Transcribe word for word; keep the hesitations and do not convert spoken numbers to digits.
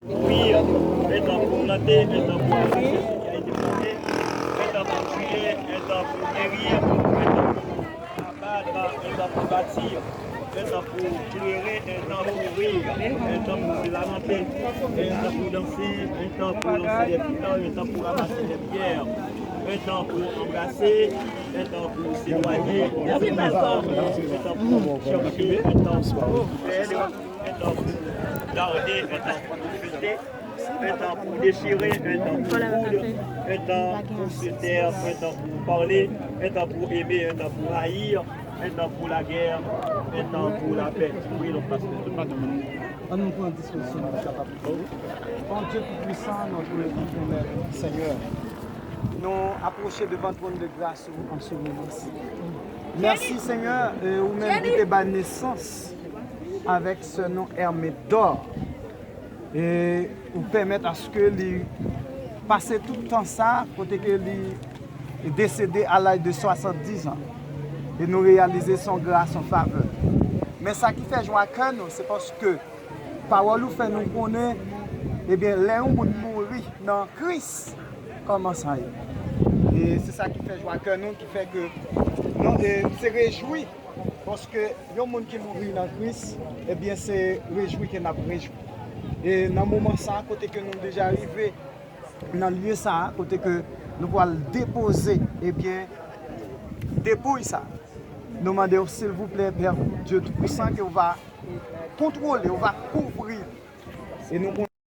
Ouvrir, un temps pour planter, un temps pour amasser ce qui a été planté, un temps pour tuer, un temps pour guérir, un temps pour abattre, un temps pour bâtir, un temps pour pleurer, un temps pour rire, un temps pour se lamenter, un temps pour danser, un temps pour lancer des pitons, un temps pour ramasser des pierres, un temps pour embrasser, un temps pour s'éloigner, un temps pour chercher, un temps pour perdre, un temps pour garder, un temps pour fêter, un temps pour déchirer, un temps pour coudre, un temps pour se taire, un temps pour parler, un temps pour aimer, un temps pour haïr, un temps pour la guerre, un temps pour la paix. Oui, donc, parce que... Ann nou pran dispozisyon pou nou kapab priye. Bon Dieu Tout-Puissant, notre Éternel Seigneur, nou apwoche devan twòn de gras ou an se moman si. Mèsi Senyè, e ou menm ki te bay nesans avèk sè nou Hermedor. E ou pèmèt aske li pase tout tan sa kote ke li desede a laj de swasanndizan. E nou reyalize se yon gras, yon favè. Men sa ki fè jwa kè nou, se paske pawòl ou fè nou konnen, ebyen, lè yon moun mouri nan Kris, kòman sa ye? E se sa ki fè jwa kè nou, ki fè ke nou, e, se rejwi. Paske yon moun ki mouri nan Kris, ebyen, se rejwi ke n ap rejwi. E nan moman sa, kote ke nou deja rive nan lye sa, kote ke nou pral depoze, ebyen, depouy sa, nou mande w, silvouplè, Pè Dye Toupisan, ke w va kontwole, w va kouvri. E nou